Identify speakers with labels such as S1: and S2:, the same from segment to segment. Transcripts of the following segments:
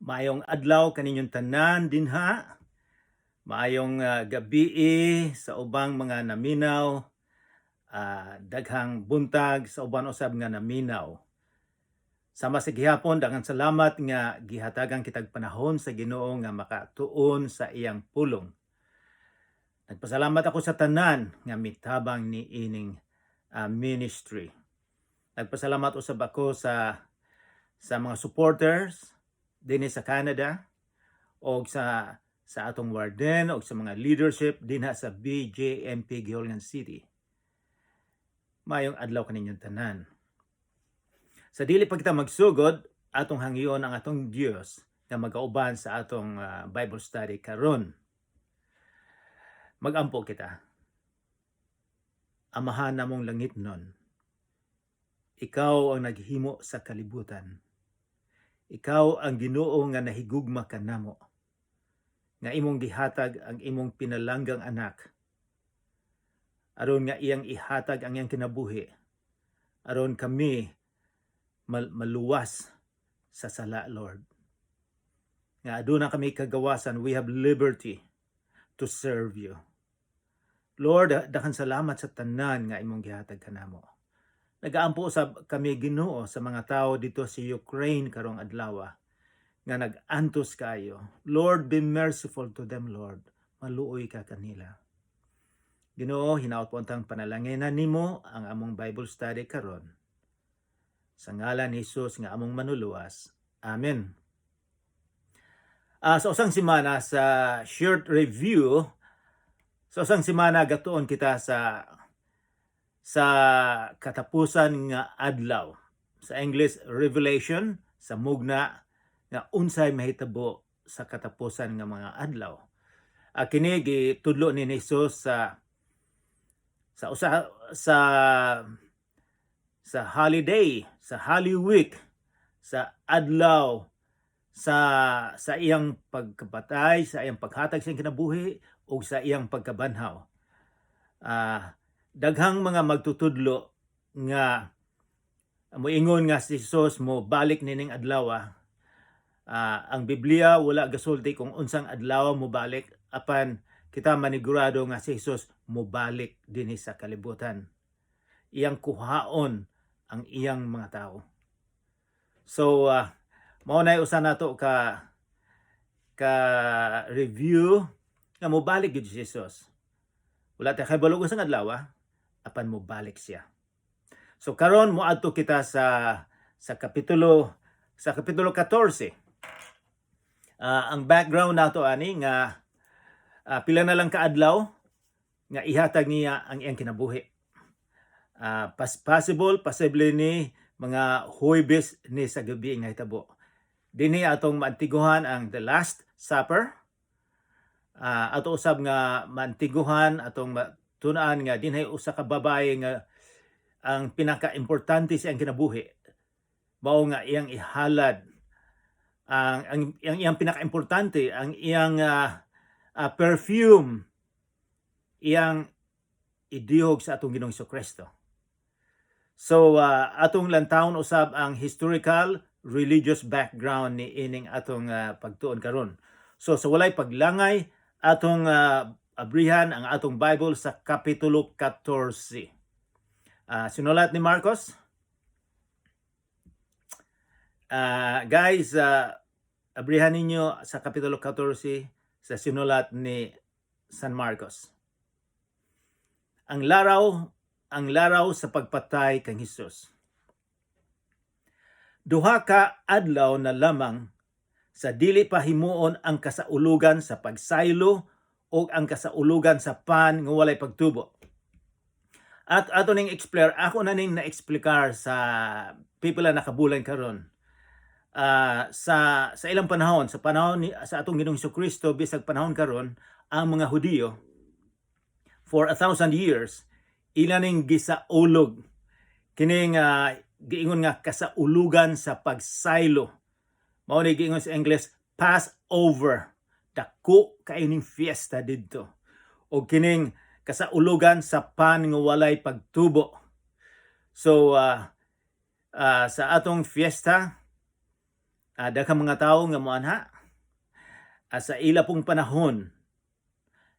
S1: Maayong adlaw kaninyong tanan dinha. Maayong gabii sa ubang mga naminaw. Daghang buntag sa uban usab nga naminaw. Sama sa gihapon, daghang salamat nga gihatagan kitag panahon sa Ginoo nga makatuon sa iyang pulong. Nagpasalamat ako sa tanan nga mitabang ni ining ministry. Nagpasalamat usab ako sa mga supporters dinhi sa Canada og sa atong warden og sa mga leadership dinha sa BJMP Guihulngan City. Maayong adlaw kaninyong tanan. Sa dili pa kita magsugod, atong hangyoon ang atong Dios nga magauban sa atong Bible study karon. Magampo kita. Amahan namong langitnon, ikaw ang naghimo sa kalibutan. Ikaw ang Ginoo nga nahigugma kanamo, nga imong gihatag ang imong pinalanggang anak aron nga iyang ihatag ang iyang kinabuhi aron kami maluwas sa sala, Lord. Nga aduna kami kagawasan, we have liberty to serve you. Lord, daghang salamat sa tanan nga imong gihatag kanamo. Nagaampo usab kami, Ginoo, sa mga tao didto sa Ukraine karong adlaw nga nag-antos kayo. Lord, be merciful to them, Lord. Maluoy ka kanila. Ginoo, hinaot po untang panalanginan nimo ang among Bible study karon. Sa ngalan ni Jesus nga among manuluwas. Amen. Sa usang semana sa short review, sa usang semana gatuon kita sa katapusan nga adlaw. Sa English, Revelation, sa mugna nga unsay mahitabo sa katapusan nga mga adlaw. Kini gitudlo ni Jesus sa usa sa holiday, sa Holy Week, sa adlaw sa iyang pagkapatay, sa iyang paghatag sa iyang kinabuhi ug sa iyang pagkabanhaw. Daghang mga magtutudlo nga moingon nga si Jesus mo balik nining adlaw. Ang Biblia wala gasulti kung unsang adlaw mo balik, apan kita manigurado nga si Jesus mo balik dinhi sa kalibutan. Iyang kuhaon ang iyang mga tao. So mao na usa nato ka review nga mobalik gyud si Jesus. Wala ta kabalo kung unsang adlaw, apan mobalik siya. So karon moadto kita sa kapitulo 14. Ang background nato ani nga pila na lang kaadlaw nga ihatag niya ang iyang kinabuhi. Possible ni mga Huwebes ni sa gabi nga hitabo. Dinhi atong maantiguhan ang The Last Supper. Ato usab nga maantiguhan, atong matun-an nga dinhi usa ka babae nga ang pinaka-importante sa iyang kinabuhi mao nga iyang ihalad ang iyang pinaka-importante, ang iyang perfume, iyang idihog sa atong Ginoong Kristo. So atong lantawon usab ang historical religious background ni ining atong pagtuon karon. So sa walay paglangay, atong abrihan ang atong Bible sa kapitulo 14. Sinulat ni Marcos. Guys, abrihan ninyo sa kapitulo 14 sa sinulat ni San Marcos. Ang laraw sa pagpatay kang Hesus. 2 ka adlaw na lamang sa dili pa himuon ang kasaulugan sa pagsaylo o ang kasaulugan sa pan nga walay pagtubo. At ato ning explain, ako na ning na-explikar sa people na nakabulan karon. Sa ilang panahon, sa panahon ni, sa atong Ginoong Kristo, bisag panahon karon, ang mga Hudiyo for 1,000 years ila ning gisaulog kining giingon nga kasaulugan sa pagsaylo. Mao ni giingon sa English, Passover. Dako kaayo ning fiesta didto. O kining kasaulugan sa pan nga walay pagtubo. So sa atong fiesta Daghang mga tawo nga moanha. Sa ila pong panahon,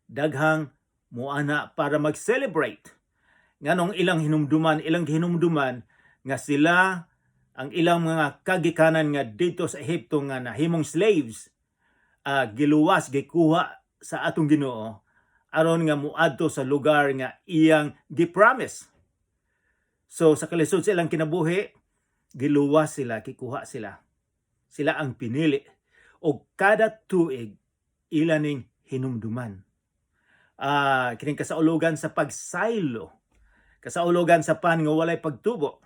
S1: daghang moana para mag-celebrate. Nganong ilang hinumduman nga sila, ang ilang mga kagikanan nga dito sa Ehipto nga nahimong slaves, giluwas, gikuha sa atong Ginoo aron nga muadto sa lugar nga iyang gi-promise. So sa kalisod sa ilang kinabuhi, giluwas sila, gikuha sila. Sila ang pinili. O kada tuig ila ning hinumduman. Kining kasaulugan sa pagsaylo. Kasaulugan sa pan nga walay pagtubo.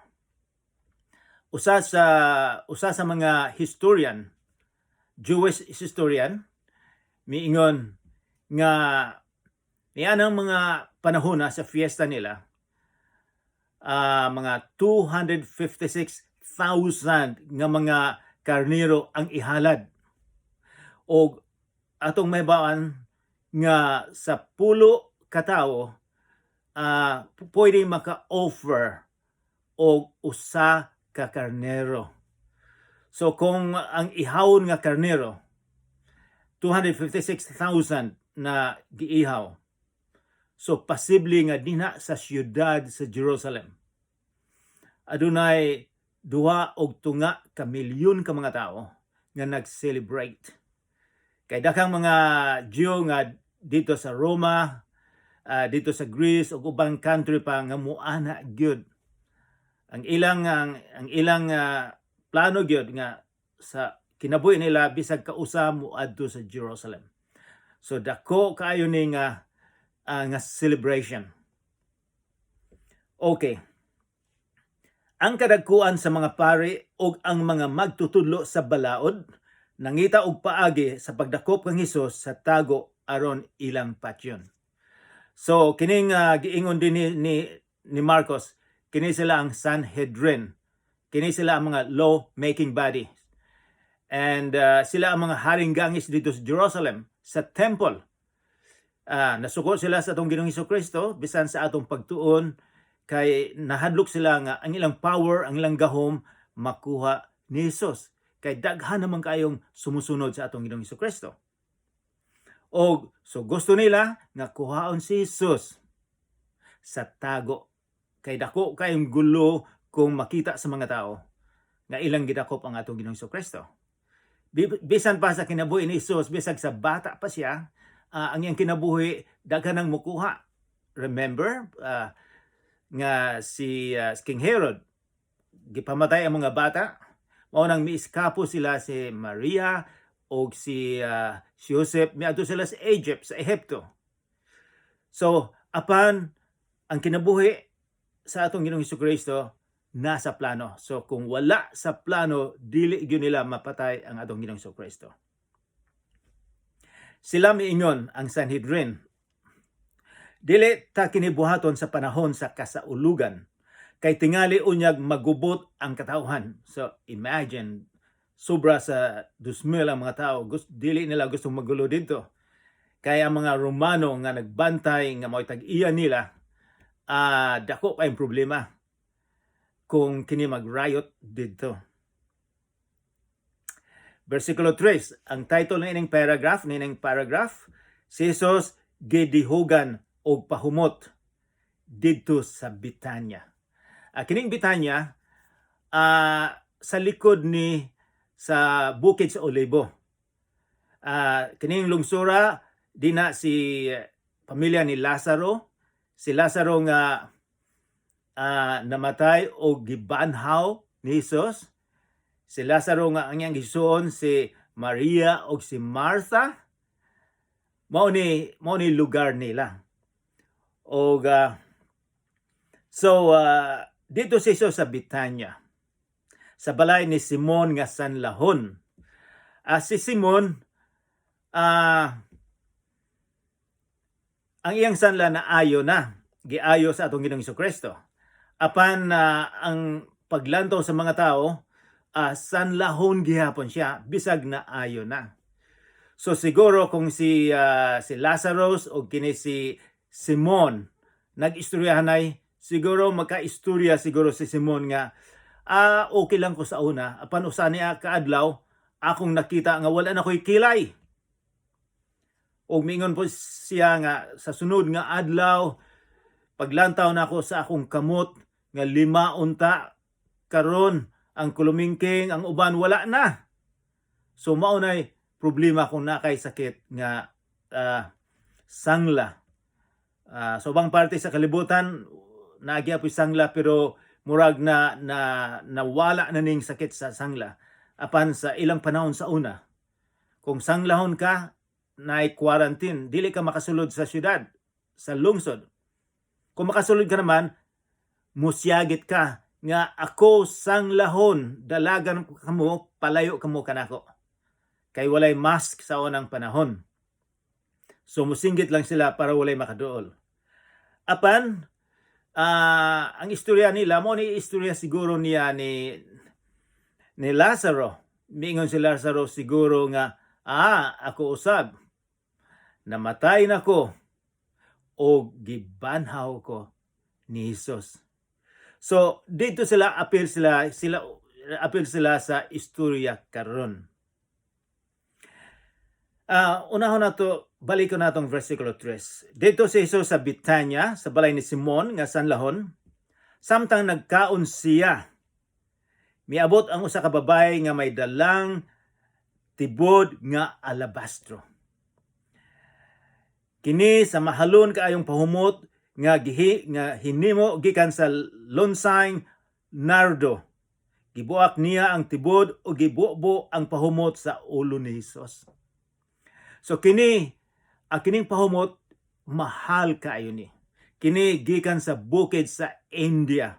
S1: Usa sa mga historian, Jewish historian, miingon nga nianang mga panahon na sa fiesta nila, mga 256,000 nga mga karnero ang ihalad. Og atong mahibawaan nga sa 10 katawo pwede maka-offer og usa ka karnero. So kung ang ihawon nga karnero, 256,000 na giihaw. So posible nga dinha sa siyudad sa Jerusalem, adunay 2.5 ka milyon ka mga tao nga nag-celebrate. Kay daghang mga Jew nga dito sa Roma, dito sa Greece ug ubang country pa nga muana gyud. Ang ilang plano gyud nga sa kinabuhi nila bisag kausa moadto sa Jerusalem. So dako kaayo ni nga celebration. Okay. Ang kadagkuan sa mga pari ug ang mga magtutudlo sa balaod nangita og paagi sa pagdakop kang Hesus sa tago aron ilang patyon. So kining giingon din ni Marcos, kini sila ang Sanhedrin. Kini sila ang mga law-making body. And sila ang mga haring gangis dito sa Jerusalem, sa temple. Nasuko sila sa atong Ginoong Kristo bisan sa atong pagtuon kay nahadlok sila nga ang ilang power, ang ilang gahom makuha ni Jesus. Kay daghan naman kayong sumusunod sa atong Ginoong Kristo. Og so gusto nila nga kuhaon si Jesus sa tago. Kay dako kayong gulo kung makita sa mga tao nga ilang gidakop ang atong Ginoong Kristo. Bisan pa sa kinabuhi ni Jesus, bisag sa bata pa siya, ang iyang kinabuhi daghan ang mukuha. Remember nga si King Herod gipamatay ang mga bata, mao nang miiskapo sila, si Maria o si Joseph, miadto sila sa Egypt, sa Ehipto. So apan ang kinabuhi sa atong Ginoong Kristo nasa plano. So kung wala sa plano, dili gyud nila mapatay ang atong Ginoong Kristo. Sila miingon, ang Sanhedrin, "Dili ta kini buhaton sa panahon sa kasaulugan kay tingali unyag magubot ang katawhan." So imagine, sobra sa 2,000 ang mga tao, dili nila gustong magulo dito. Kaya ang mga Romano nga nagbantay nga mo'y tag-iya nila, dako kayong problema kung kini mag-riot dito. Versikulo 3, ang title nining paragraph, si Jesus gidihugan og pahumot didto sa Bitanya. Kining Bitanya, sa likod ni sa Bukid sa Olibo. Kining lungsura dina si pamilya ni Lazaro, si Lazaro nga namatay o gibanhaw ni Jesus. Si Lazaro nga ang iyang gisuon si Maria o si Martha. Mao ni lugar nila. Og so dito si Jesus sa Bitanya sa balay ni Simon nga sanlahon. Si Simon, ang iyang sanla na ayo na, giayo sa atong Ginoong Kristo. Apan ang paglantaw sa mga tao, sanlahon gihapon siya bisag na ayo na. So siguro kung si Lazarus o kini si Simon nag-istoryahanay, siguro makaistorya siguro si Simon nga okay lang ko sa una, apan usa niya kaadlaw Akong nakita nga wala na ko'y kilay." Og miingon po siya nga sa sunod nga adlaw, paglantaw nako sa akong kamot nga lima unta karon ang kulumingking, ang uban wala na. So mao nay problema kung nakay sakit nga sangla. Sa ubang parte sa kalibutan naa gyapoy sangla, pero murag na na nawala na ning sakit sa sangla. Apan sa ilang panahon sa una, kung sanglahon ka, naay quarantine, dili ka makasulod sa syudad, sa lungsod. Kung makasulod ka naman, musyagit ka nga ako sanglahon, dalagan kamo, palayo kamo kanako. Kay walay mask sa unang panahon. So musinggit lang sila para walay makaduol. Apan ang istorya nila mo ni istorya siguro niya ni Lazaro. Miingon si Lazaro siguro nga, "Ako usab, namatay na ko o gibanhaw ko ni Jesus." So dito sila apil sila sa istorya karon. Unahon nato, balik ko natong versikulo 3. Dito si Jesus sa Bitanya, sa balay ni Simon nga sanlahon. Samtang nagkaon siya, miabot ang usa ka babae nga may dalang tibod nga alabastro. Kini sa mahalon kaayong pahumot nga gihi nga hinimo gikan sa lonsang nardo. Gibuak niya ang tibod o gibubo ang pahumot sa ulo ni Jesus. So kini ang kining pahumot, mahal kaayo ni. Kini gikan sa bukid sa India.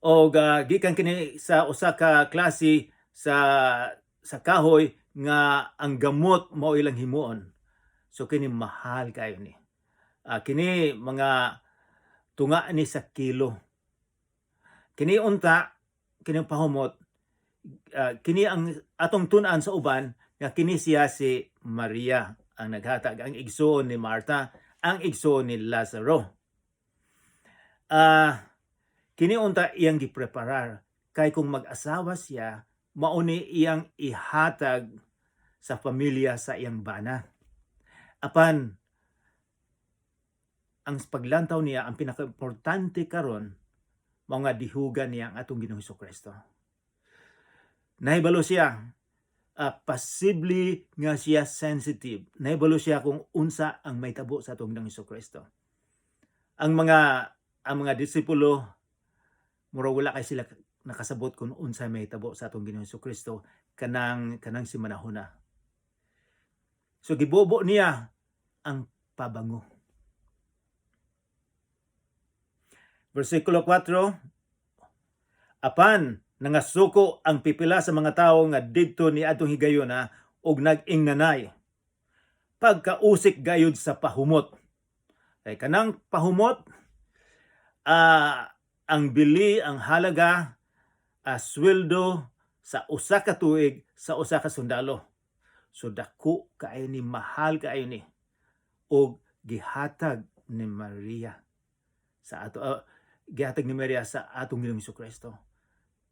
S1: O gikan kini sa usa ka klase sa kahoy nga ang gamot mao ilang himuon. So kini mahal kaayo ni. Kini mga tunga ni sa kilo. Kini unta kini pahumot, kini ang atong tun-an sa uban nga kini siya si Maria ang naghatag, ang igsoon ni Martha, ang igsoon ni Lazaro. Kini unta iyang gipreparar kay kung mag-asawa siya, mauni iyang ihatag sa pamilya sa iyang bana. Apan ang paglantaw niya, ang pinakaimportante karon mao nga dihugan niya ang atong Ginoong Kristo. Nahibalo siya, posible nga siya sensitive. Nahibalo siya kung unsa ang mahitabo sa atong Ginoong Kristo. Ang mga disipulo, mura wala kay sila nakasabot kung unsa may mahitabo sa atong Ginoong Kristo kanang kanang si manahuna. So gibobo niya ang pabango. Versikulo 4, apan nangasuko ang pipila sa mga tawo nga didto ni adtong higayuna og nag-ingnanay, "Pagkausik gayud sa pahumot." Kay kanang pahumot, ang bili, ang halaga, sweldo sa usa ka tuig sa usa ka sundalo. So dako kaayo ni, mahal kaayo ni, og gihatag ni Maria sa atong Ginoong Kristo.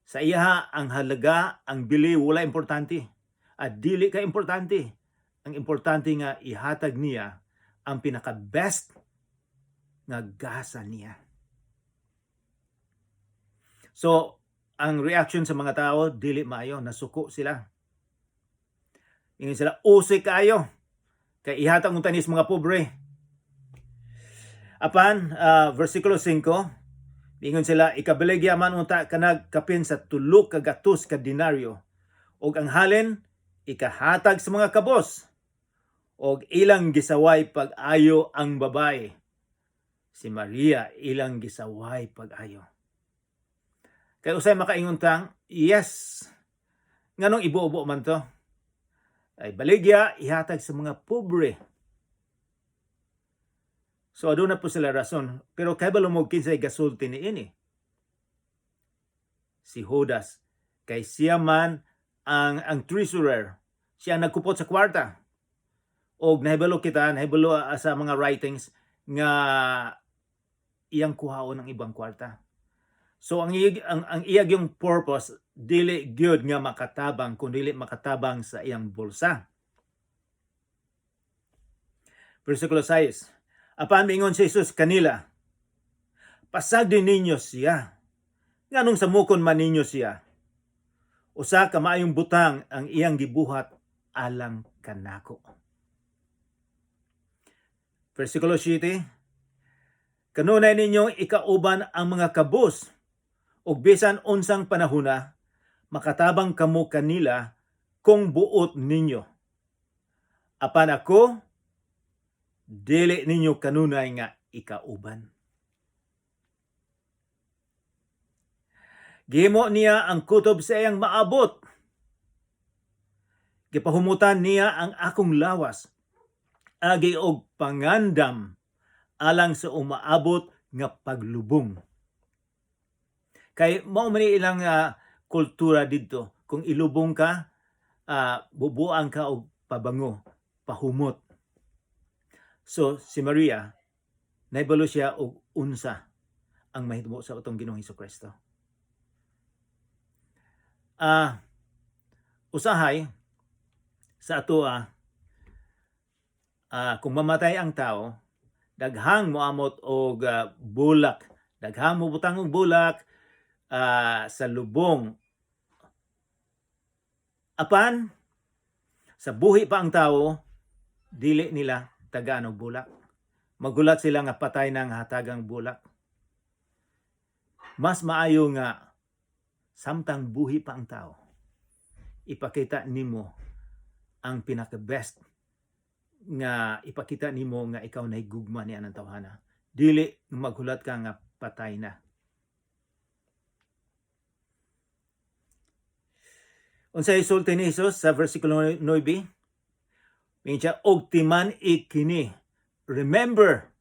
S1: Sa iya, ang halaga, ang bili, wala importante. At dili ka importante. Ang importante nga ihatag niya ang pinaka best nga gasa niya. So, ang reaction sa mga tao dili maayo, nasuko sila. Ingon sila, "Usik kaayo. Kay ihatag unta ni sa mga pobre." Apan, versikulo 5, ingon sila, "Ikabaligya man unta kanag kapin sa 300 ka denaryo. Og ang halin, ikahatag sa mga kabos." Og ilang gisaway pag-ayo ang babae. Si Maria, ilang gisaway pag-ayo. Kay usay makaingon tang, yes, nganong ibuobo man to? Ay baligya, ihatag sa mga pobre. So aduna po sila rason. Pero kay mo kinsay gasulti ni ini? Si Judas. Kay siya man ang treasurer. Siya ang nagkupot sa kwarta. Og nahibalo kita, nahibalo sa mga writings nga iyang kuhaon ang ibang kwarta. So ang iyag yung purpose Dili gyud nga makatabang kung dili makatabang sa iyang bulsa. Versikulo 6. Apan miingon si Jesus kanila, "Pasagdi ninyo siya. Nganong samukon man ninyo siya? Usa ka maayong butang ang iyang gibuhat alang kanako." Versikulo 7. "Kanunay ninyong ikauban ang mga kabus ug bisan unsang panahona makatabang kamo kanila kung buot ninyo. Apan ako dili ninyo kanunay nga ikauban." Gihimo niya ang kutob sa iyang maabot. Gipahumutan niya ang akong lawas agi og pangandam alang sa umaabot nga paglubong. Kay mao man ni ilang kultura didto. Kung ilubong ka, bubuan ka og pabango, pahumot. So si Maria, nahibalo siya og unsa ang mahitabo sa atong Ginoong Hesus Kristo. Usahay sa ato kung mamatay ang tao, daghang moamot og bulak, daghang mobutang og bulak sa lubong. Apan sa buhi pa ang tao, dili nila tagaan og bulak. Magulat sila nga patay na nga hatagang bulak. Mas maayo nga samtang buhi pa ang tao, ipakita nimo ang pinaka best nga ipakita nimo nga ikaw nahigugma niya ng tawhana. Dili maghulat ka nga patay na. Unsay sulti ni Jesus sa versikulo 9? Mingon siya, "Og timan-i kini." Remember,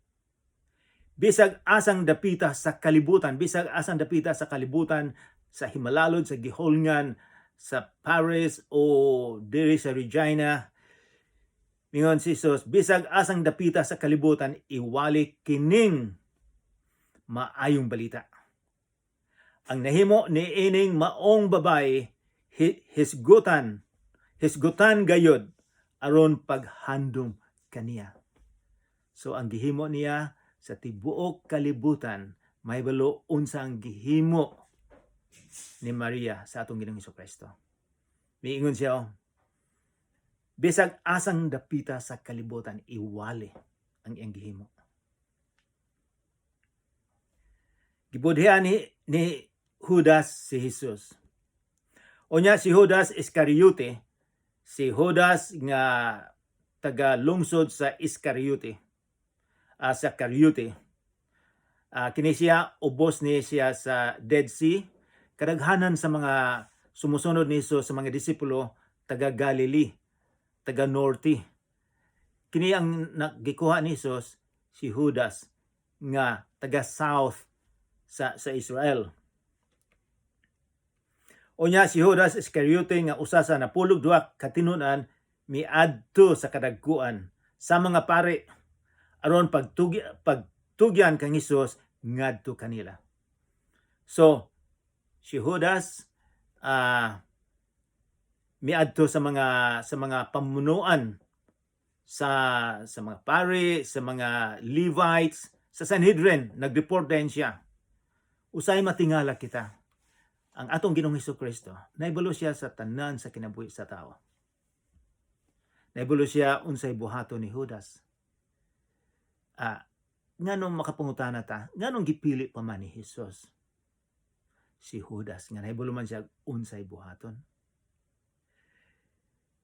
S1: bisag asang dapita sa kalibutan, bisag asang dapita sa kalibutan, sa Himalalod, sa Giholngan, sa Paris o diri sa Regina, mingon si Jesus, bisag asang dapita sa kalibutan, iwali kining maayong balita. Ang nahimo ni ining maong babae, hisgutan, hisgutan gayod aron paghandom kaniya. So ang gihimo niya sa tibuok kalibutan, mahibalo unsa ang gihimo ni Maria sa atong Ginoong Kristo. Miingon siya, oh, bisag asang dapita sa kalibutan, iwali ang iyang gihimo. Gibudhian ni Judas si Jesus. Unya si Judas Iscariote, si Judas nga taga lungsod sa Iscariote, sa Cariote. Kini siya ubos ni siya sa Dead Sea. Kadaghanan sa mga sumusunod ni Jesus, sa mga disipulo, taga Galilee, taga Norte. Kini ang nagikuha ni Jesus, si Judas nga taga South sa Israel. Unya si Judas Iscariote nga usa sa 12 katinunan miadto sa kadagkuan sa mga pari aron pagtugyan kang Hesus ngadto kanila. So si Judas miadto sa mga pamunuan sa mga pari, sa mga Levites, sa Sanhedrin, nagreport din siya. Usay matingala kita. Ang atong Ginoong Hesus Kristo, naibalo siya sa tanan sa kinabuhi sa tao. Naibalo siya unsay buhaton ni Judas. Nganong makapangutana ta, nganong gipili pa man ni Jesus si Judas nga nahibalo man siya unsay buhaton?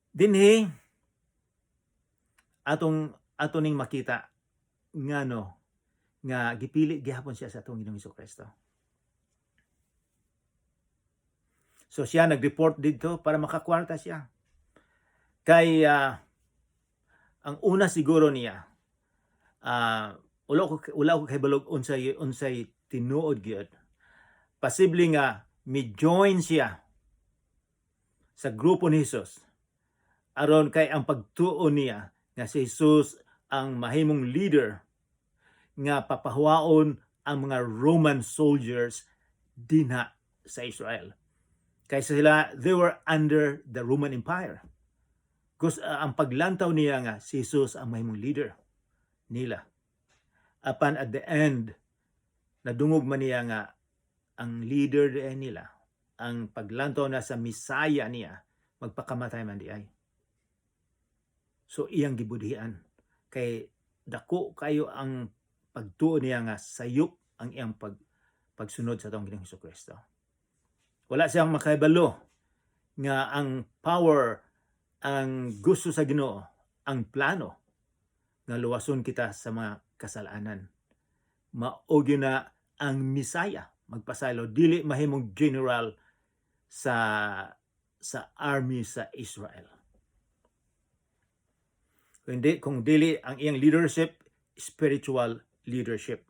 S1: Dinhi atong ato ning makita ngano nga gipili gihapon siya sa atong Ginoong Kristo. So siya nag-report dito para makakwarta siya. Kay ang una siguro niya, wala ko kahibalog unsay tinuod gyud. Posible nga mi-join siya sa grupo ni Jesus aron kay ang pagtuo niya nga si Jesus ang mahimong leader nga papahuwaon ang mga Roman soldiers dinha sa Israel. Kaysa sila, they were under the Roman Empire. Gusto, ang paglantaw niya nga si Jesus ang mahimong leader nila. Apan at the end, nadungog man niya nga ang leader diay nila, ang paglantaw na sa Messiah niya, magpakamatay man diay. So iyang gibudhian kay dako kayo ang pagtuo niya nga sayop ang iyang pagsunod sa atong Ginoong Kristo. Wala siyang makahibalo nga ang power, ang gusto sa Ginoo, ang plano nga luwason kita sa mga kasalanan. Mao gyud na ang Misaya magpasaylo, dili mahimong general sa army sa Israel. Kundi kung dili ang iyang leadership, spiritual leadership.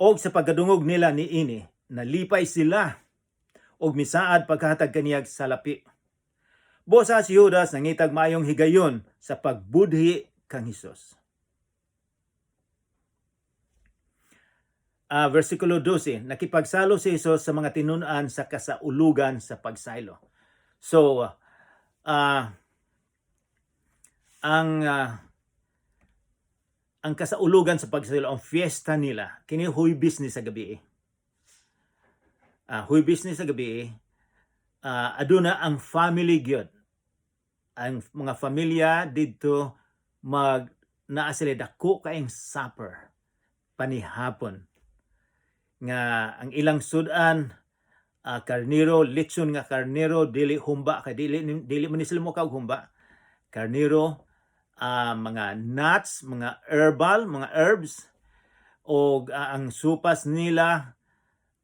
S1: Og sa pagkadungog nila niini, nalipay sila og misaad pagkahatag kaniyag salapi. Busa si Judas nangitag maayong higayon sa pagbudhi kang Hesus. Versikulo 12, nakipagsalo si Jesus sa mga tinun-an sa kasaulugan sa pagsaylo. So, ang kasaulugan sa pagsaylo, ang fiesta nila, kini Huwebes ni sa gabi. Huwebes ni sa gabi, aduna ang family gyud. Ang mga pamilya didto mag naa sila dako kaayong supper panihapon nga ang ilang sudan, karnero, litson nga karnero, dili humba kay dili dili man ni sila mokaog humba, karnero, mga nuts, mga herbal, mga herbs, og ang supas nila,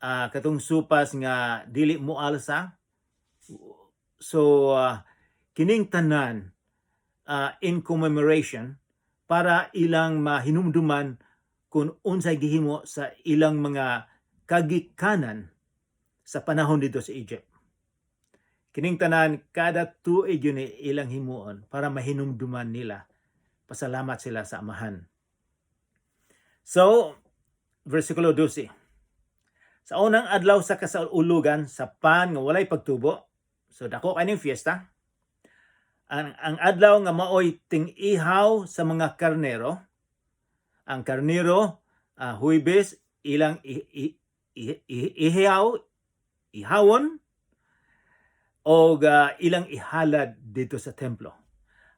S1: katong supas nga dili mo alsa. So kining tanan in commemoration para ilang mahinumduman kung unsay gihimo sa ilang mga kagikanan sa panahon dito sa Egypt. Kining tanan kada tuig yun ni ilang himuon para mahinumduman nila. Pasalamat sila sa Amahan. So, versikulo 12. Sa unang adlaw sa kasaulugan sa pan nga walay pagtubo, so dako kaning fiesta, ang adlaw nga maoy ting-ihaw sa mga karnero, ang karnero, Huwebes, ilang ihaw, ihawon, o ilang ihalad dito sa templo.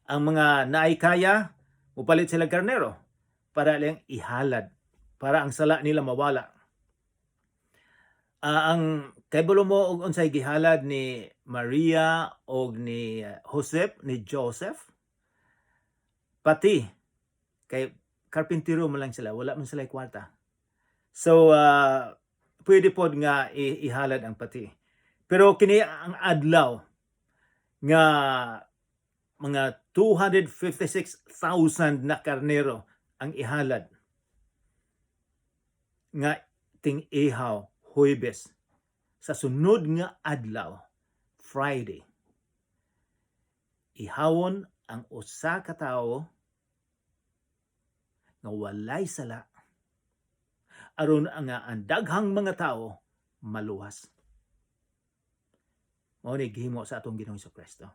S1: Ang mga naay kaya, mupalit sila karnero para ilang ihalad, para ang sala nila mawala. Ang kabalo mo og unsay gihalad ni Maria og ni Joseph, ni Joseph, pati kay karpintero man lang sila, wala man sila kwarta. So pwede pod nga ihalad ang pati. Pero kini ang adlaw nga mga 256,000 na karnero ang ihalad nga ting-ihaw Huwebes. Sa sunod nga adlaw, Friday, ihawon ang usa ka tawo nga walay sala aron ang ang daghang mga tao maluwas. Mao ni gihimo sa atong Ginoong Kristo.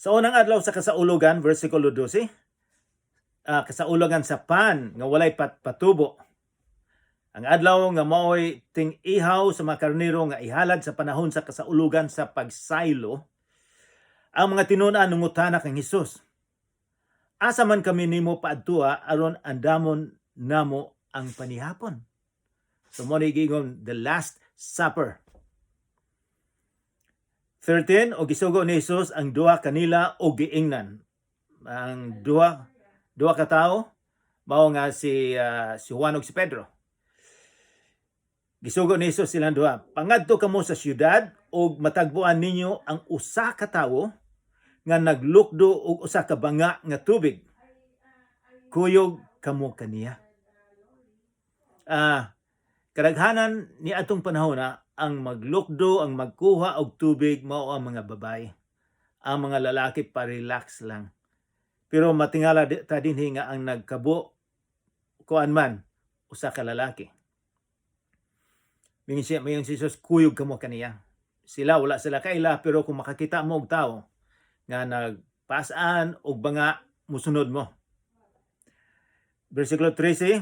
S1: Sa unang adlaw sa kasaulugan, versikulo 12, kasaulugan sa pan nga walay patubo. Ang adlaw nga maoy ting-ihaw sa mga karnero nga ihalad sa panahon sa kasaulugan sa pagsaylo, ang mga tinun-an nangutana kang Hesus. Asa man kami nimo paadtua aron andamon namo ang panihapon? So mo ni giingon the Last Supper. 13, o gisugo ni Jesus ang duha kanila og giingnan. Ang duha ka tawo mao nga si Juan ug si Pedro. Gisugo ni Jesus silang duha. Pangadto kamo sa syudad ug matagbuan ninyo ang usa ka tawo nga naglukdo og usa ka banga nga tubig. Kuyog kamo kaniya. Kadaghanan ni atong panahon na ang maglukdo, ang magkuha og tubig mao ang mga babae. Ang mga lalaki pa-relax lang. Pero matingala ta dinhi nga ang nagkabo kuan man usa ka lalaki. Mingon siya, mingon si Jesus, "Kuyog kamo kaniya." Sila, wala sila kaila, pero kung makakita mo og tao nga nagpasaan og banga, musunod mo. Versikulo 13,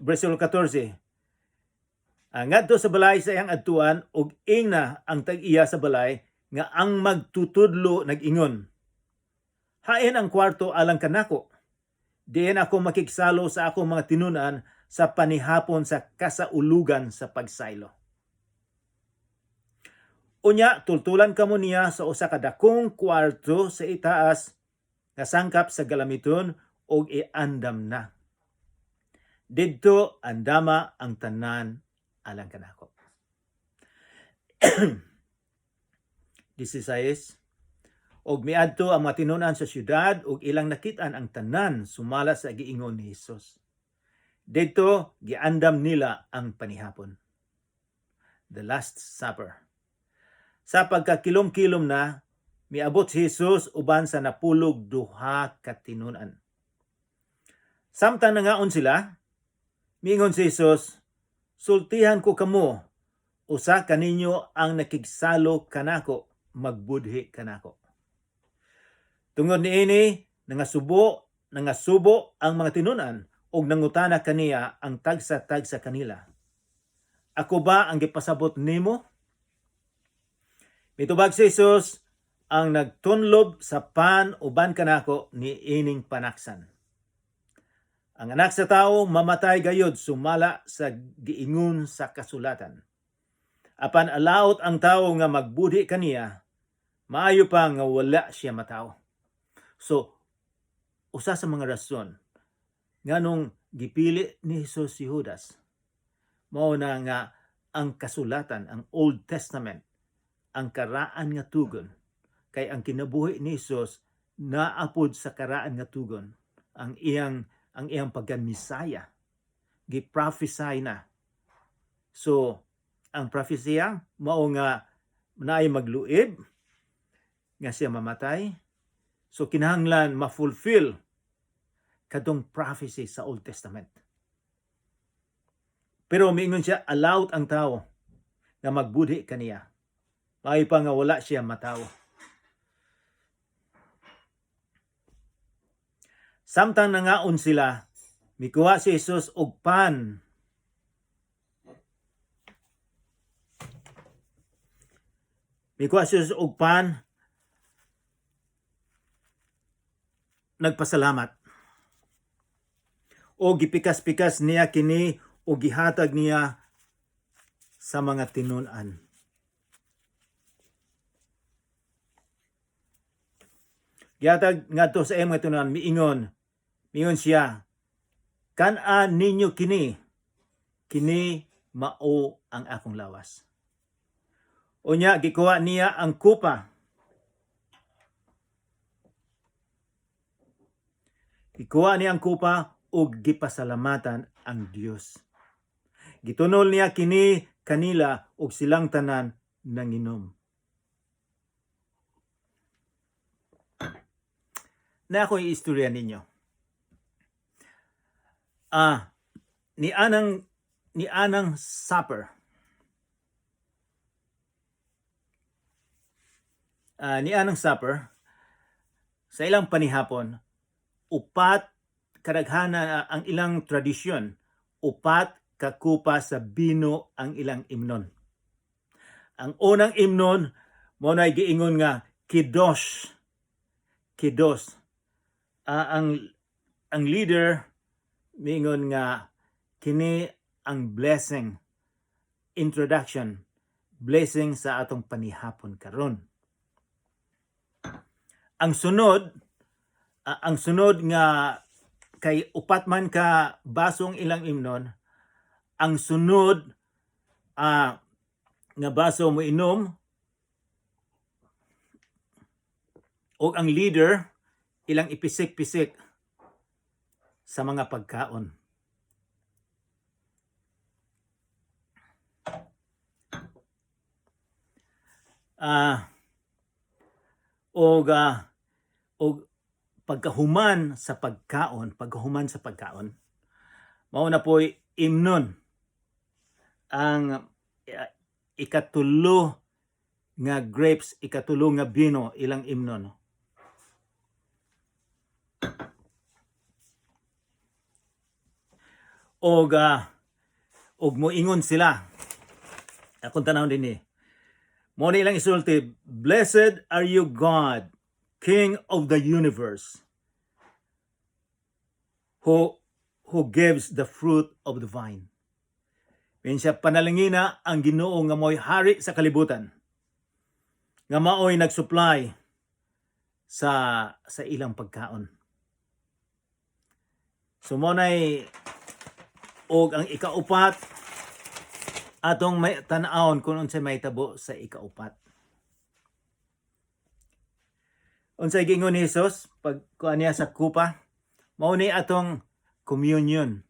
S1: versikulo 14. Ngadto sa balay sa iyang adtuan ug ingna ang tag-iya sa balay nga ang magtutudlo nag-ingon: "Hain ang kwarto alang kanako, diin ako makigsalo sa akong mga tinunan sa panihapon sa kasaulugan sa pagsaylo?" Unya tultulan kamo niya sa usa ka dakong kwarto sa itaas nga sangkap sa galamiton ug iandam na. Didto andama ang tanan alang kanako. 16. Og miadto ang mga tinunan sa syudad ug ilang nakit-an ang tanan sumala sa giingon ni Hesus. Didto giandam nila ang panihapon. The Last Supper. Sa pagkakilom-kilom na, miabot si Jesus uban sa 12 ka tinunan. Samtang nangaon sila, miingon si Jesus, "Sultihan ko kamo, usa kaninyo ang nakigsalo kanako, magbudhi kanako." Tungod niini, nangasubo ang mga tinunan ug nangutana kaniya ang tagsa-tagsa kanila, "Ako ba ang gipasabot nimo?" Mitubag si Jesus, "Ang nagtunlob sa pan uban kanako niining panaksan. Ang Anak sa Tao mamatay gayod sumala sa giingon sa kasulatan. Apan alaot ang tawo nga magbudhi kaniya, maayo pa nga wala siya matawo." So, usa sa mga rason nganong gipili ni Jesus si Judas, mao na nga ang kasulatan, ang Old Testament, ang Karaan nga Tugon, kay ang kinabuhi ni Jesus naapod sa Karaan nga Tugon, ang iyang pagka-Misaya gi-prophesy na. So, ang propesya mao nga naay magluib nga siya mamatay. So kinahanglan ma-fulfill kadtong prophecy sa Old Testament. Pero miingon siya, alaot ang tao nga magbudhi kaniya. Maayo pa nga wala siya matawo. Samtang nangaon sila, mikuha si Jesus og pan. Mikuha si Jesus og pan, nagpasalamat. O gipikas-pikas niya kini o gihatag niya sa mga tinun-an. Gihatag ngadto sa iyang mga tinun-an, miingon siya, "Kan-a ninyo kini, kini mao ang akong lawas." Unya gikuha niya ang kupa. Gikuha niya ang kupa ug gipasalamatan ang Dios. Gitunol niya kini kanila ug silang tanan nanginom. Na ako istorya ninyo. Ni anang supper. Ni anang supper sa ilang panihapon, upat kadaghana ang ilang tradisyon, 4 ka kupa sa bino ang ilang imnon. Ang unang imnon mo na giingon nga kidos. Kidos. Ang leader miingon nga kini ang blessing, introduction, blessing sa atong panihapon karon. Ang sunod nga kay 4 man ka basong ilang imnon, ang sunod nga baso mo inom og ang leader ilang ipisik-pisik sa mga pagkaon. Og pagkahuman sa pagkaon, Mao na po'y imnon ang ikatulo nga grapes, ikatulo nga bino ilang imnon. Og moingon sila. Akong tanawon dinhi. Mao ni ilang isulti, "Blessed are you, God, King of the universe, who gives the fruit of the vine." Min siya, panalangina ang Ginoo nga mo'y hari sa kalibutan, nga maoy nagsupply sa ilang pagkaon. So mo nay og ang ikaupat, atong may tan-awon kung unsay mahitabo sa ikaupat. Unsay giingon ni Jesus pag kuan niya sa kupa? Mao ni atong communion.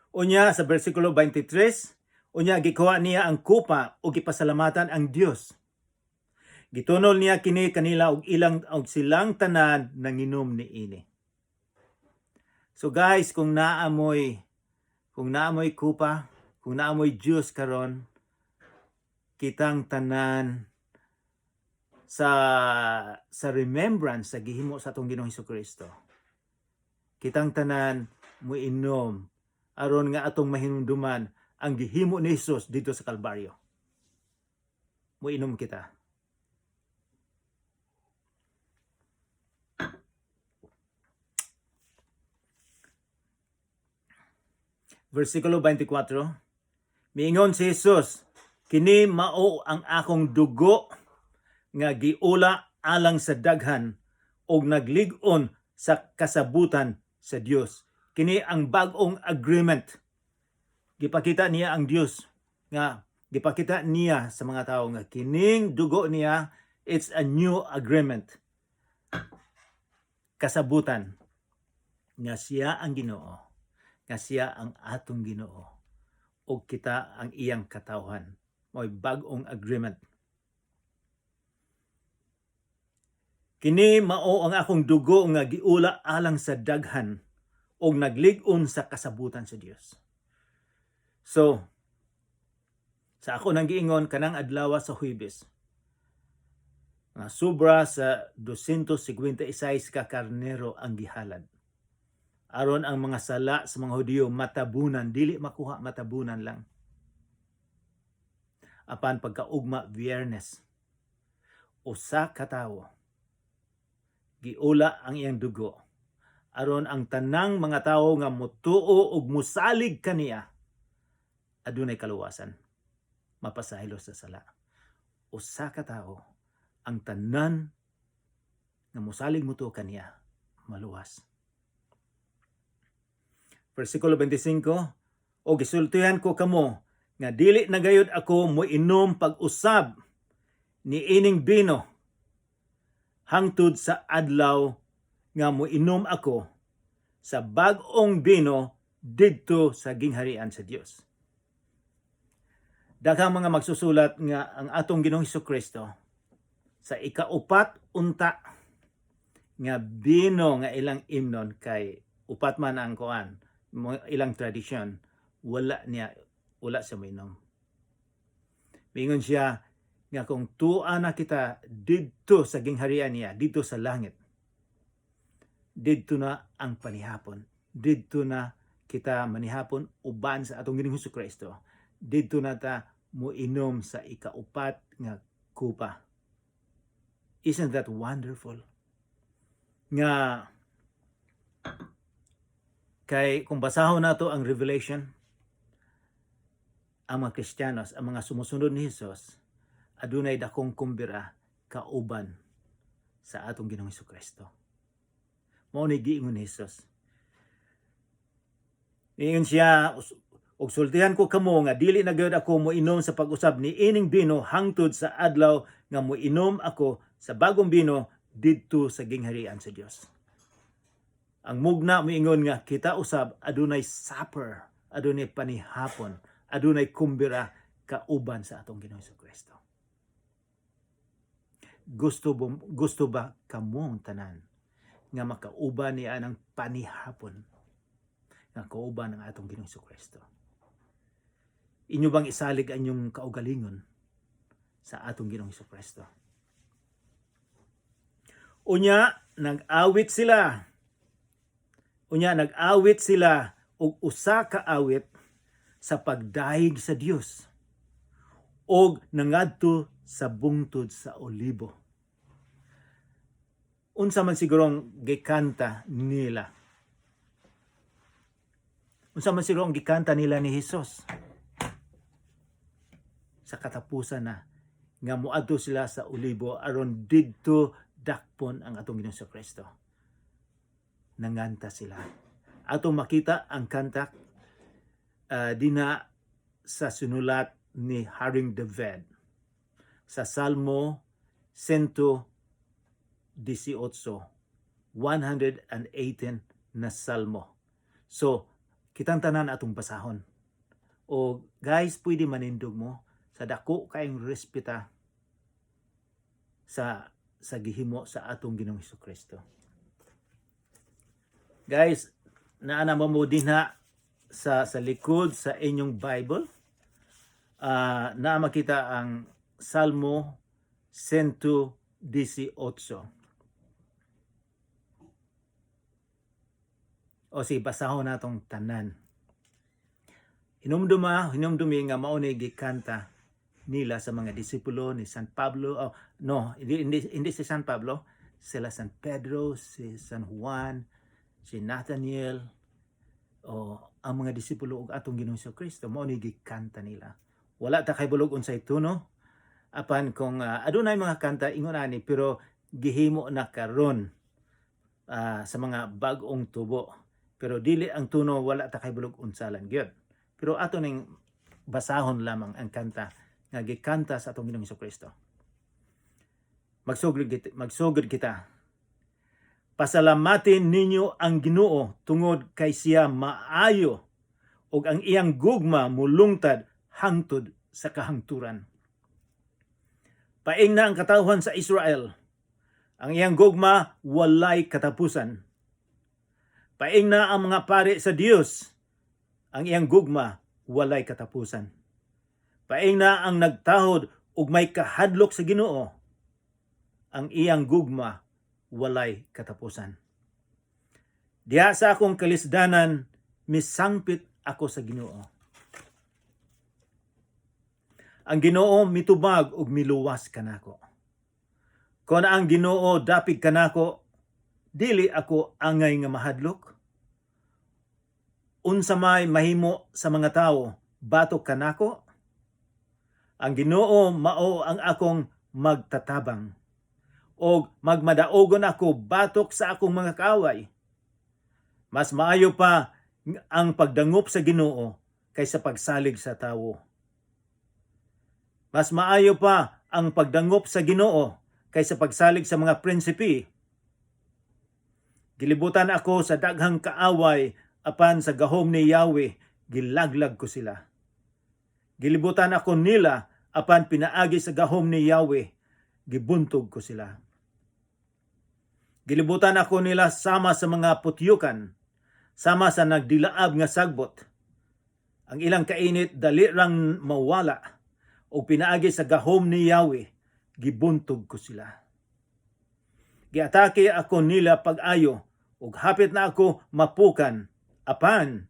S1: Unya sa versikulo 23, unya gikuha niya ang kupa ug gipasalamatan ang Dios. Gitunol niya kini kanila og ilang og silang tanan nanginom niini. So guys, kung naamoy kupa, kung naamoy juice karon, kitang tanan sa remembrance sa gihimo sa atong Ginoong Kristo. Kitang tanan moinom aron nga atong mahinumduman ang gihimo ni Jesus dito sa Kalbaryo. Moinom kita. Versikulo 24, miingon si Jesus, "Kini mao ang akong dugo nga giula alang sa daghan og naglig-on sa kasabutan sa Dios. Kini ang bag-ong agreement." Gipakita niya ang Dios nga gipakita niya sa mga tao nga kining dugo niya, it's a new agreement. Kasabutan nga siya ang Ginoo, nga siya ang atong Ginoo ug kita ang iyang katawhan. Mo'y bag-ong agreement. "Kini mao ang akong dugo nga giula alang sa daghan og naglig-on sa kasabutan sa Dios. So, sa ako nang giingon kanang adlaw sa Huwebes, nga sobra sa 256 ka karnero ang gihalad aron ang mga sala sa mga Hudiyo matabunan, dili makuha, matabunan lang. Apan pagkaugma Biyernes, usa ka tawo giula ang iyang dugo aron ang tanang mga tawo nga mutuo ug musalig kaniya adunay kaluwasan, mapasaylo sa sala. Usa ka tawo, ang tanan nga musalig, mutuo kaniya, maluwas. Versikulo 25, "O gisultihan ko kamo nga dili na gayud ako moinom pag-usab ni ining bino hangtod sa adlaw nga moinom ako sa bag-ong bino didto sa gingharian sa Dios." Daghang mga magsusulat nga ang atong Ginoong Kristo sa ikaupat unta nga bino nga ilang imnon, kay upat man ang kuan ilang tradisyon, wala niya, wala siya moinom. Mingon siya nga kung tua na kita didto sa gingharian niya, didto sa langit, didto na ang panihapon. Didto na kita manihapon uban sa atong Ginoong Kristo. Didto na ta moinom sa ikaupat nga kupa. Isn't that wonderful? Nga kay kung basahon nato ang Revelation, ang mga Kristiyanos, ang mga sumusunod ni Jesus, adunay dakong kumbira kauban sa atong Ginoong Kristo. Mao ni giingon ni Jesus. Niingon siya, "Og sultihan ko kamo nga dili na gyud ako moinom sa pag-usab ni ining bino hangtod sa adlaw nga moinom ako sa bagong bino didto sa gingharian sa Dios." Ang mugna moingon nga kita usab adunay supper, adunay panihapon, adunay kumbira kauban sa atong Ginoong Kristo. Gusto ba kamong tanan Nga makauban niya ng panihapon nga kauban ang atong Ginoong Kristo. Inyo bang isalig ang inyong kaugalingon sa atong Ginoong Kristo? Unya, nag-awit sila. Unya, nag-awit sila og usa ka awit sa pagdayeg sa Dios og nangadto sa bungtod sa Olibo. Unsa man sigurong gikanta nila? Unsa man siguro ang gikanta nila ni Hesus? Sa katapusan na nga moadto sila sa Olibo aron didto dakpon ang atong Ginoong Kristo. Nanganta sila. Atong makita ang kanta dina sa sinulat ni Haring David sa Salmo 118, 118 na Salmo. So, kitang tanan atong basahon. O guys, pwede manindog mo sa dako kayong respeta sa gihimo sa atong Ginoong Kristo. Guys, naa na mo dinha sa likod sa inyong Bible. Naa makita ang Salmo 118. O si basahon natong tanan. Hinumduma, hinumdumi nga mao ni gikanta nila sa mga disipulo ni San Pablo. Oh, no, hindi, hindi, hindi si San Pablo, sila San Pedro, si San Juan, si Nathaniel, o ang mga disipulo ug atong Ginoong Kristo, mao ni gikanta nila. Wala ta kahibalo unsay tono apan kung adunay mga kanta ingon ani, pero gihimo na karon sa mga bag-ong tubo. Pero dili ang tono, wala ta kahibalo unsa lang gyud. Pero ato ning basahon lamang ang kanta nga gikanta sa atong Ginoong Kristo. Magsugod kita, magsugod kita. Pasalamatin ninyo ang Ginoo tungod kay siya maayo ug ang iyang gugma mulungtad hangtod sa kahangturan. Paingna ang katawhan sa Israel. Ang iyang gugma walay katapusan. Paingna ang mga pari sa Dios. Ang iyang gugma walay katapusan. Paingna ang nagtahod ug may kahadlok sa Ginoo. Ang iyang gugma walay katapusan. Diha sa akong kalisdanan, misangpit ako sa Ginoo. Ang Ginoo mitubag ug miluwas kanako. Kon ang Ginoo dapig kanako, dili ako angay nga mahadlok. Unsa may mahimo sa mga tawo batok kanako? Ang Ginoo mao ang akong magtatabang og magmadaogon ako batok sa akong mga kaaway. Mas maayo pa ang pagdangop sa Ginoo kaysa pagsalig sa tawo. Mas maayo pa ang pagdangop sa Ginoo kaysa pagsalig sa mga prinsipe. Gilibutan ako sa daghang kaaway, apan sa gahom ni Yahweh gilaglag ko sila. Gilibutan ako nila, apan pinaagi sa gahom ni Yahweh gibuntog ko sila. Gilibutan ako nila sama sa mga putyukan, sama sa nagdilaab nga sagbot. Ang ilang kainit dali rang mawala, ug pinaagi sa gahom ni Yahweh gibuntog ko sila. Giatake ako nila pag-ayo ug hapit na ako mapukan, apan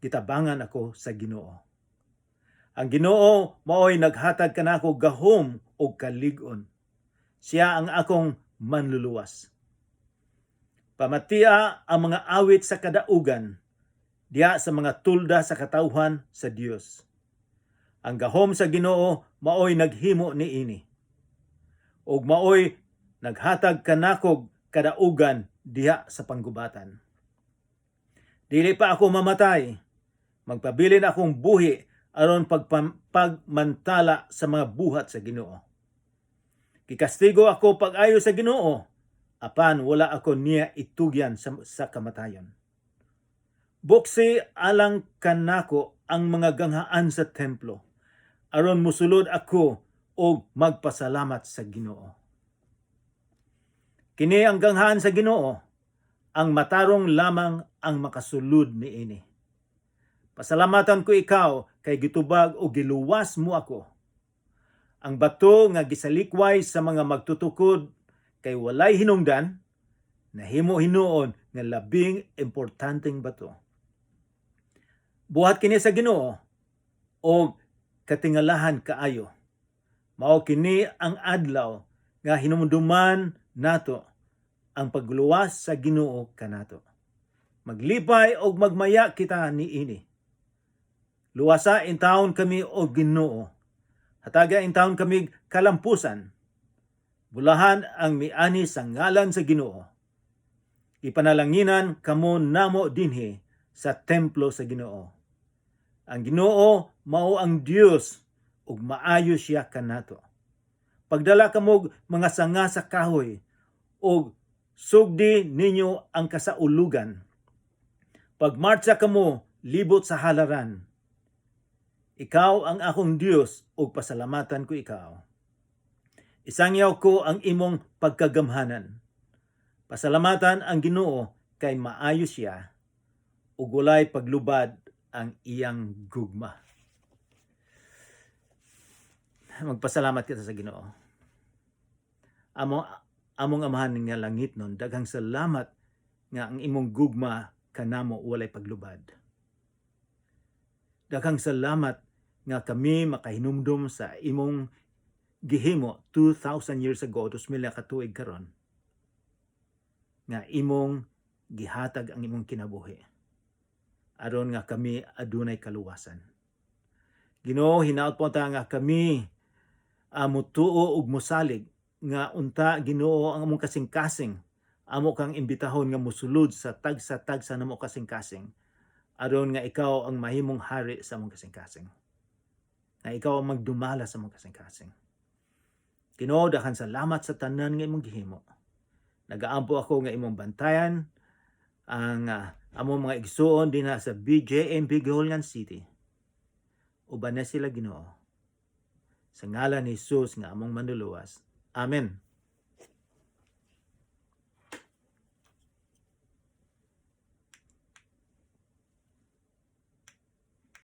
S1: gitabangan ako sa Ginoo. Ang Ginoo maoy naghatag kanako gahom ug kalig-on. Siya ang akong manluluwas. Pamatia ang mga awit sa kadaugan diha sa mga tulda sa katawhan sa Dios. Ang gahom sa Ginoo maoy naghimo niini. Ug maoy naghatag kanakog kadaugan diha sa panggubatan. Dili pa ako mamatay. Magpabilin akong buhi aron pagmantala sa mga buhat sa Ginoo. Gikastigo ako pag-ayo sa Ginoo, apan wala ako niya itugyan sa kamatayon. Buksi alang kanako ang mga ganghaan sa templo, aron musulod ako og magpasalamat sa Ginoo. Kini ang ganghaan sa Ginoo, Ang matarong lamang ang makasulod niini. Pasalamatan ko ikaw kay gitubag o giluwas mo ako. Ang bato nga gisalikway sa mga magtutukod kay walay hinungdan, nahimo hinuon nga labing importanteng bato. Buhat kini sa Ginoo og katingalahan kaayo. Mao kini ang adlaw nga hinumduman nato ang pagluwas sa Ginoo kanato. Maglipay og magmaya kita niini. Luwasa intawon kami, o Ginoo. Hataga intawon kami kalampusan. Bulahan ang miani sa ngalan sa Ginoo. Ipanalanginan kamo namo dinhi sa templo sa Ginoo. Ang Ginoo mao ang Dios ug maayo siya kanato. Pagdala kamog mga sanga sa kahoy ug sugdi ninyo ang kasaulugan. Pagmartsa kamo libot sa halaran. Ikaw ang akong Dios ug pasalamatan ko ikaw. Isangyaw ko ang imong pagkagamhanan. Pasalamatan ang Ginoo kay maayo siya ug walay paglubad ang iyang gugma. Magpasalamat kita sa Ginoo. Among Amahan nga langitnon, daghang salamat nga ang imong gugma kanamo walay paglubad. Daghang salamat nga kami makahinumdum sa imong gihimo 2,000 years ago, 2,000 ka tuig karon, nga imong gihatag ang imong kinabuhi aron nga kami adunay kaluwasan. Ginoo, hinaot po ta nga kami mutuo ug musalig nga unta, Ginoo, ang among kasing-kasing amo kang imbitahon nga musulod sa tagsa-tagsa namo kasing-kasing aron nga ikaw ang mahimong hari sa among kasing-kasing, nga ikaw ang magdumala sa among kasing-kasing. Ginoo, daghan salamat sa tanan nga imong gihimo. Nagaampo ako nga imong bantayan ang among mga igsuon dinha sa BJMP Guihulngan City. Uban na sila, Ginoo. Sa ngalan ni Jesus nga among Manluluwas. Amen.